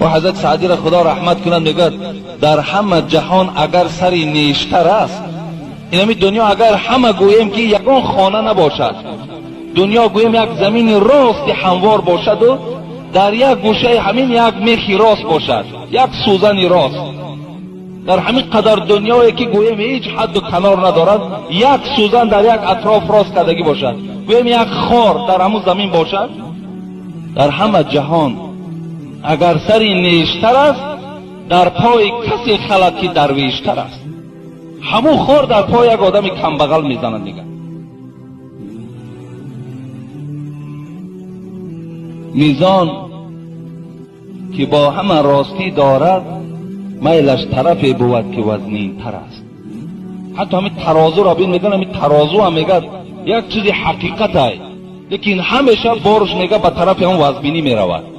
Ва Ҳазрат Саъдӣ ро Худо раҳмат кунад, мегӯяд дар ҳама ҷаҳон агар сари нештар аст, ин ҳамин дунё агар ҳама гӯем ки ягон хона набошад, дунё гӯем як замини рости ҳамвор бошаду дар як гӯшаи ҳамин як мехи рост бошад, як сӯзани рост, дар ҳамин қадар дунёе ки гӯем ҳеҷ ҳадду канор надорад, як сӯзан дар як атроф рост кардагӣ бошад, гӯем як хор дар ҳамун замин бошад, дар ҳама ҷаҳон агар сари нештар аст, дар пои касе халад ки дарвештар аст. Ҳамун хор дар пои як одами камбағал мезанад. Мегӯяд мизон ки бо ҳама ростӣ дорад, майлаш тарафе бувад ки вазнинтар аст. Ҳатто ҳамин тарозуро бин, мегӯяд ҳамин тарозу ҳам мегӯяд як чизи ҳақиқатай, лекин ҳамеша борш мегӯяд ба тарафи он вазбинӣ меравад.